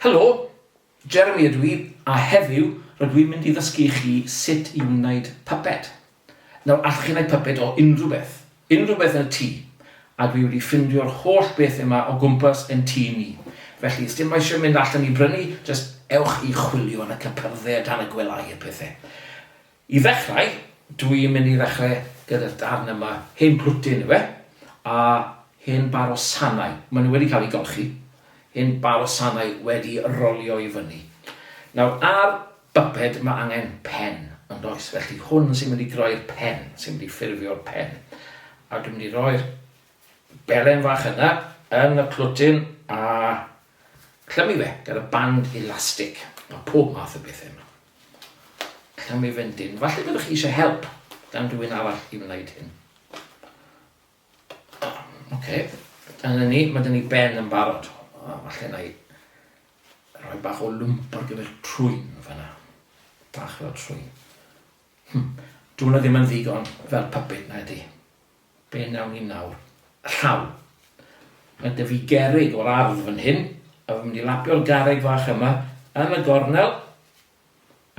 Helo, Jeremy ydw i, a heddiw rydw i'n mynd i ddysgu i chi sut i wneud puppet. Nawr, allwch chi wneud puppet o unrhyw beth, unrhyw beth yn y tŷ, a dwi wedi ffindio'r holl beth yma o gwmpas yn tŷ ni. Felly, sdim eisiau mynd allan i brynu, jyst ewch i chwilio yn y cypyrddau dan y gwelyau a pethau. I ddechrau, dw i'n mynd i ddechrau gyda'r darn yma, hen plwtyn yw e, a hen bar o sanau. Maen nhw wedi cael eu golchi. Hen bar o sanau wedi rolio i fyny. Nawr, ar byped mae angen pen, yn does? Felly hwn sy'n mynd i groi'r pen, sy'n mynd i ffurfio'r pen. A dwi'n mynd i roi'r belen fach yna yn y clwtyn a clymu fe gyda band elastig. Mae pob math o bethau yma. Clymu fe'n dynn. Falle byddwch chi eisiau help gan rhywun arall i wneud hyn. Oce, okay. Dyna ni, mae dyn ni ben yn barod. O, falle na i rhoi bach o lwmp ar gyfer trwyn fanna. Bach fel trwyn. Hmm. Dwi hwnna ddim yn ddigon fel puppet na ydy. Be wnawn ni nawr? Llaw. Mae 'da fi gerrig o'r ardd fan hyn, a fi'n mynd i lapio'r garreg fach yma yn y gornel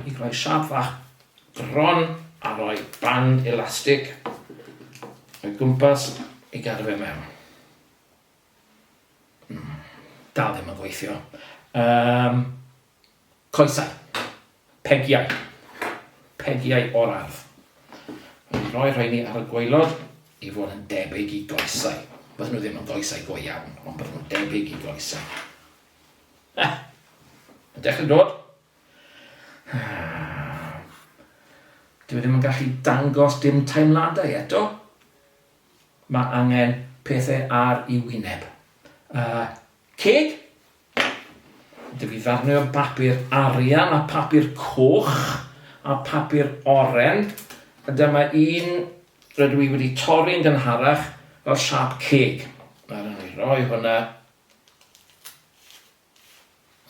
i roi siâp fach gron a rhoi band elastig o'i gwmpas i gadw fe mewn. Hmm, dal ddim yn gweithio. Um, Coesau. Pegiau. Pegiau o'r ardd. Mae'n rhoi rheini ar y gwaelod i fod yn debyg i goesau. Bydden nhw ddim yn goesau go iawn, ond bydden nhw'n debyg i goesau. Ah, mae'n dechrau dod. Dwi ddim yn gallu dangos dim teimladau eto. Mae angen pethau ar ei wyneb. Uh, ceg? Dw i ddarnau o bapur arian a papur coch a papur oren. A dyma un rydw i wedi torri'n gynharach fel siâp ceg. Nawr i roi hwnna.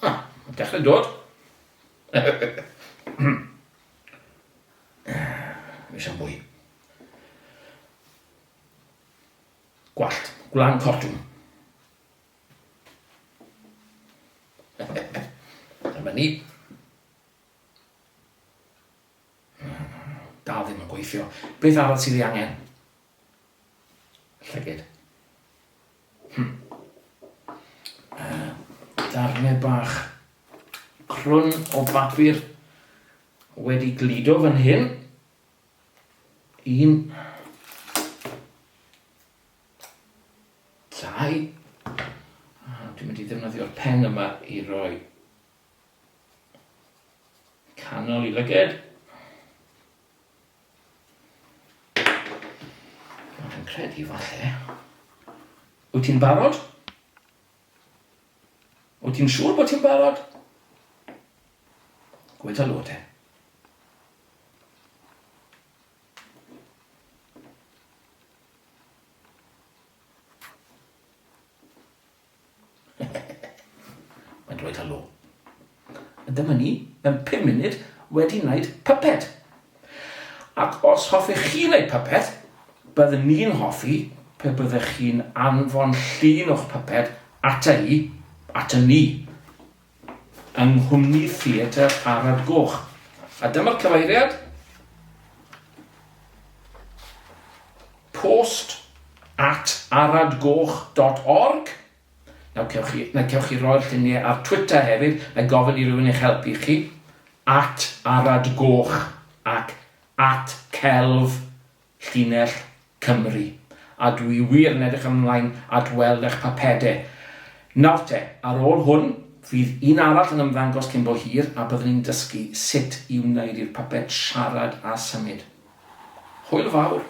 Ah, mae'n dechrau dod. Fi eisiau mwy. Gwallt. Gwlan cotwm. Dyma ni. Dal ddim yn gweithio. Beth arall sydd ei angen? Llygyd. Hmm. Darnau bach crwn o bapur wedi gludo fan hyn. Un. Dau. A dwi'n mynd i ddefnyddio'r pen yma i roi canol i lyged. Dwi'n credu falle. Wyt ti'n barod? Wyt ti'n siŵr bod ti'n barod? Gwed helo te. Mae'n dweud helo. A dyma ni, mewn 5 munud, wedi wneud puppet. Ac os hoffech chi wneud puppet, byddwn ni'n hoffi pe byddech chi'n anfon llun o'ch puppet ata i, ata ni, yng nghwmni Theatr Arad Goch. A dyma'r cyfeiriad. Post at aradgoch.org. Nawr cewch chi, neu cewch chi roi'r lluniau ar Twitter hefyd, neu gofyn i rywun eich helpu chi. At aradgoch ac at celf llinell Cymru. A dwi wir yn edrych ymlaen at weld eich papede. Nawr te, ar ôl hwn, fydd un arall yn ymddangos cyn bo hir a byddwn ni'n dysgu sut i wneud i'r puppet siarad a symud. Hwyl fawr!